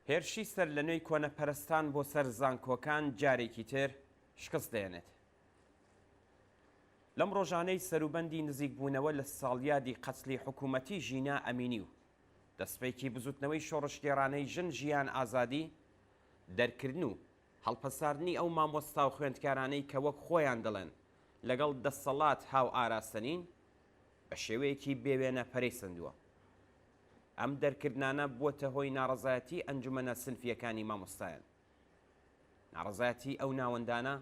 هێرشی سەرلەنوێی کۆنەپەرستان بۆ سەر زانکۆکان جارێکی تر شکست دەهێنێت. لەم ڕۆژانەی سەروبەندی نزیکبوونەوە لە ساڵیادی قەتڵی حکوومەتی ژینا ئەمینی و دەسپێکی بزووتنەوەی شۆڕشگێڕانەی ژن ژیان ئازادی، دەرکردن و هەڵپەساردنی ئەو مامۆستا و خوێندکارانەی کە وەک خۆیان دەڵێن لەگەڵ دەسەڵات هاوئاراستە نین، بە شێوەیەکی بێوێنە پەرەی سەندووە. ئەم دەرکردنانە بووەتە هۆی ناڕەزایەتی ئەنجومەنە سنفییەکانی مامۆستایان. ناڕەزایەتی ئەو ناوەندانە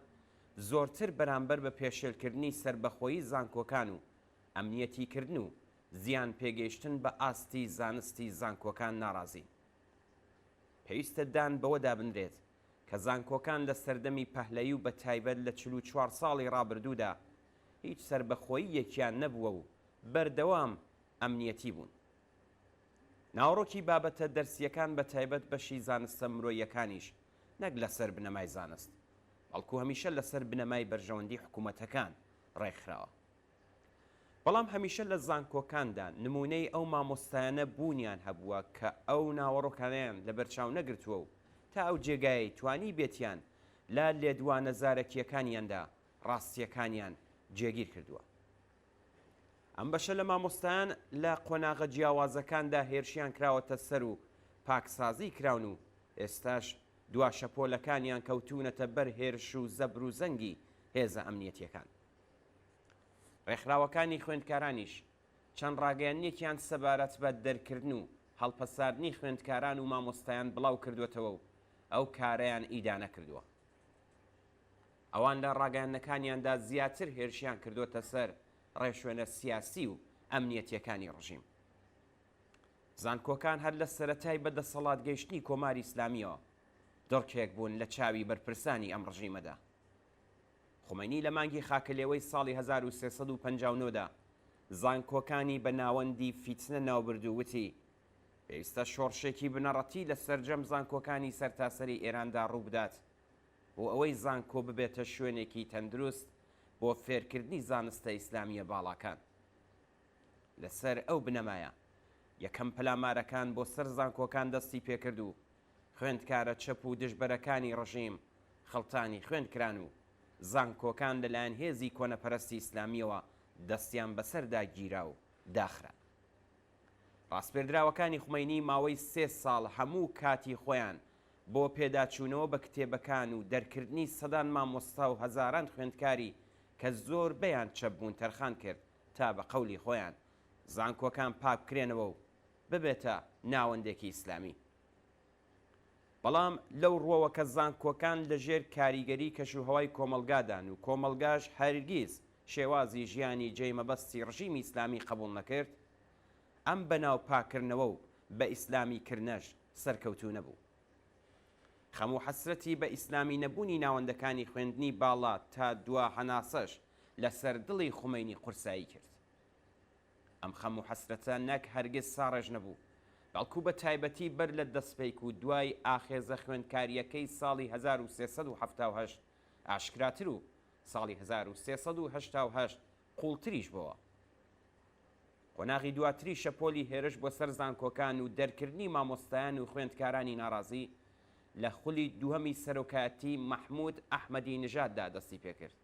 زۆرتر بەرامبەر بە پێشێلکردنی سەربەخۆیی زانکۆکان و ئەمنیەتیکردن و زیان پێگەیشتن بە ئاستی زانستی زانکۆکان ناڕازین. پێویستە دان بەوەدا بنرێت کە زانکۆکان لە سەردەمی پەهلەوی و بەتایبەت لە 44 ساڵی ڕابردوودا هیچ سەربەخۆییەکیان نەبووە و بەردەوام ئەمنیەتی بوون. ناوەڕۆکی بابەتە دەرسییەکان بەتایبەت بەشی زانستە مرۆییەکانیش نەک لەسەر بنەمای زانست، بەڵکو هەمیشە لەسەر بنەمای بەرژەوەندی حکوومەتەکان ڕێکخراوە. بەڵام هەمیشە لە زانکۆکاندا نموونەی ئەو مامۆستایانە بوونیان هەبووە کە ئەو ناوەڕۆکانەیان لەبەرچاو نەگرتووە و تا ئەو جێگایەی توانیبێتیان لە لێدوانە زارەکییەکانیاندا ڕاستییەکانیان جێگیر کردووە. ئەم بەشە لە مامۆستایان لە قۆناغە جیاوازەکاندا هێرشیان کراوەتە سەر و پاکسازی کراون و ئێستاش دوا شەپۆلەکانیان کەوتوونەتە بەر هێرش و زەبر و زەنگی هێزە ئەمنیەتیەکان. ڕێکخراوەکانی خوێندکارانیش چەند ڕاگەیاندنێکیان سەبارەت بە دەرکردن و هەڵپەساردنی خوێندکاران و مامۆستایان بڵاو کردووەتەوە و ئەو کارەیان ئیدانە کردووە. ئەوان لە ڕاگەیاندنەکانیاندا زیاتر هێرشیان کردووەتە سەر ڕێوشوێنە سیاسی و ئەمنیەتییەکانی ڕژیم. زانکۆکان هەر لە سەرەتای بە دەسەڵات گەیشتنی کۆماری ئیسلامییەوە دڕکێک بوون لە چاوی بەرپرسانی ئەم ڕژیمەدا. خومەینی لە مانگی خاکەلێوەی ساڵی 1359 دا زانکۆکانی بە ناوەندی فیتنە ناوبرد و وتی، پێویستە شۆڕشێکی بنەڕەتی لە سەرجەم زانکۆکانی سەرتاسەری ئێراندا ڕووبدات بۆ ئەوەی زانکۆ ببێتە شوێنێکی تەندروست بۆ فێرکردنی زانستە ئیسلامییە باڵاکان. لەسەر ئەو بنەمایە یەکەم پەلامارەکان بۆ سەر زانکۆکان دەستی پێکرد و خوێندکارە چەپ و دژبەرەکانی ڕژیم خەڵتانی خوێن کران و زانکۆکان لەلایەن هێزی کۆنەپەرستی ئیسلامییەوە دەستیان بەسەردا گیرا و داخران. ڕاسپێردراوەکانی خومەینی ماوەی سێ ساڵ هەموو کاتی خۆیان بۆ پێداچوونەوە بە کتێبەکان و دەرکردنی سەدان مامۆستا و هەزاران خوێندکاری کە زۆربەیان چەپ بوون تەرخان کرد تا بە قەولی خۆیان زانکۆکان پاک بکرێنەوە و ببێتە ناوەندێکی ئیسلامی. بەڵام لەو ڕووەوە کە زانکۆکان لە ژێر کاریگەری کەشوهەوای کۆمەڵگادان و کۆمەڵگاش هەرگیز شێوازی ژیانی جێی مەبەستی ڕژیمی ئیسلامی قەبوڵ نەکرد، ئەم بەناو پاککردنەوە و بە ئیسلامی کردنەش سەرکەوتوو نەبوو. خەم و حەسرەتی بە ئیسلامی نەبوونی ناوەندەکانی خوێندنی باڵا تا دوا هەناسەش لە سەر دڵی خومەینی قورسایی کرد. ئەم خەم و حەسرەتە نەک هەرگیز ساڕێژ نەبوو، بەڵکو بە تایبەتی بەر لە دەسپێک و دوای ئاخێزە خوێندکارییەکەی ساڵی 1378 ئاشکراتر و ساڵی 1388 قووڵتریش بۆوە. قۆناغی دواتری شەپۆلی هێرش بۆ سەر زانکۆکان و دەرکردنی مامۆستایان و خوێندکارانی ناڕازی لە خولی دووهەمی سەرۆکایەتی مەحموود ئەحمەدی نژاددا دەستی پێکرد.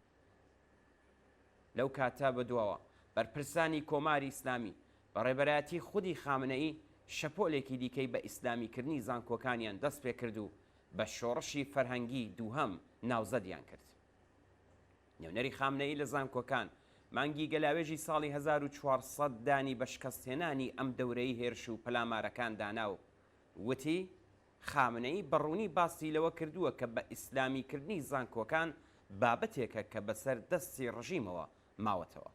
لەو کاتە بەدواوە بەرپرسانی کۆماری ئیسلامی بە ڕێبەرایەتی خودی خامنەیی شەپۆلێکی دیکەی بە ئیسلامیکردنی زانکۆکانیان دەست پێکرد و بە شۆڕشی فەرهەنگی دووهەم ناوزەدیان کرد. نوێنەری خامنەیی لە زانکۆکان مانگی گەلاوێژی ساڵی 1400 دانی بە شکەستهێنانی ئەم دەورەی هێرش و پەلامارەکان دانا و وتی، خامنەیی بە ڕوونی باسی لەوە کردووە کە بە ئیسلامیکردنی زانکۆکان بابەتێکە کە بەسەر دەستی ڕژیمەوە ماوەتەوە.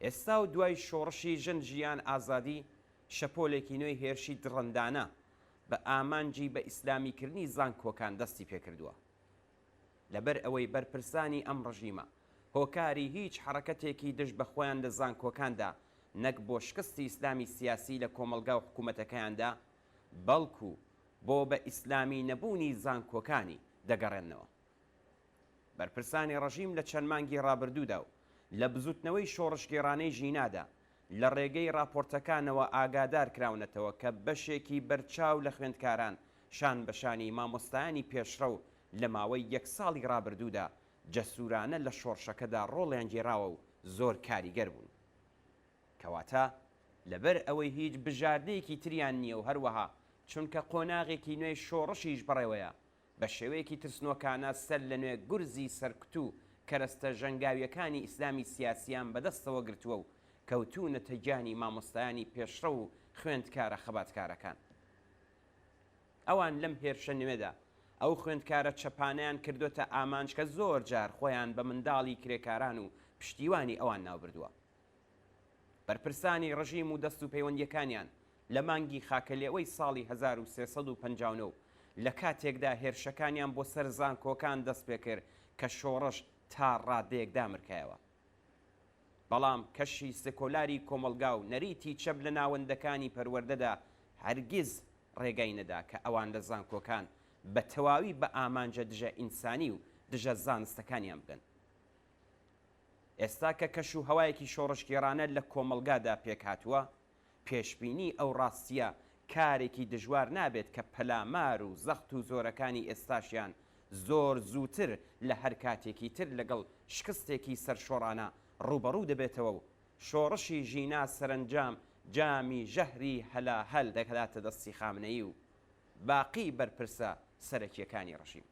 ئێستا و دوای شۆڕشی ژن ژیان ئازادی شەپۆلێکی نوێی هێرشی دڕندانە بە ئامانجی بە ئیسلامیکردنی زانکۆکان دەستی پێکردووە. لەبەر ئەوەی بەرپرسانی ئەم ڕژیمە هۆکاری هیچ حەڕەکەتێکی دژ بە خۆیان لە زانکۆکاندا نەک بۆ شکستی ئیسلامی سیاسی لە کۆمەڵگا و حکوومەتەکەیاندا بەڵکو بۆ بە ئیسلامی نەبوونی زانکۆکانی دەگەڕێننەوە. بەرپرسانی ڕژیم لە چەند مانگی ڕابردوودا و لە بزووتنەوەی شۆڕشگێڕانەی ژینادا. لە ڕێگەی ڕاپۆرتەکانەوە ئاگادار کراونەتەوە کە بەشێکی بەرچاو لە خوێندکاران شان بە شانی مامۆستایانی پێشڕەو لە ماوەی یەک ساڵی ڕابردوودا جەسوورانە لە شۆڕشەکەدا ڕۆڵیان گێڕاوە و زۆر کاریگەر بوون. کەواتە لەبەر ئەوەی هیچ بژاردەیەکی تریان نییە و هەروەها چونکە قۆناغێکی نوێی شۆڕشیش بەڕێوەیە، بە شێوەیەکی ترسنۆکانە سەر لە نوێ گورزی سەرکوت و کەرەستە ژەنگاوییەکانی ئیسلامی سیاسییان بەدەستەوە گرتووە و کەوتوونەتە گیانی مامۆستایانی پێشڕەو و خوێندکارە خەباتکارەکان. ئەوان لەم هێرشە نوێدا ئەو خوێندکارە چەپانەیان کردۆتە ئامانج کە زۆر جار خۆیان بە منداڵی کرێکاران و پشتیوانی ئەوان ناوبردووە. بەرپرسانی ڕژیم و دەست و پەیوەندییەکانیان لە مانگی خاکەلێوەی ساڵی 1359 لە کاتێکدا هێرشەکانیان بۆ سەر زانکۆکان دەست پێکرد کە شۆڕش تا ڕادەیەک دامرکایەوە. بەڵام کەشی سکۆلاری کۆمەڵگا و نەریتی چەپ لە ناوەندەکانی پەروەردەدا هەرگیز ڕێگای نەدا کە ئەوان لە زانکۆکان بە تەواوی بە ئامانجە دژە ئینسانی و دژە زانستەکانیان بگەن. ئێستا کە کەش و هەوایەکی شۆڕشگێڕانە لە کۆمەڵگادا پێکهاتووە، پێشبینی ئەو ڕاستییە کارێکی دژوار نابێت کە پەلامار و زەخت و زۆرەکانی ئێستاشیان زۆر زووتر لە هەر کاتێکی تر لەگەڵ شکستێکی سەرشۆڕانە ڕووبەڕوو دەبێتەوە و شۆڕشی ژینا سەرەنجام جامی ژەهری هەلاهەل دەداتە دەستی خامنەیی و باقی بەرپرسە سەرەکییەکانی ڕژیم.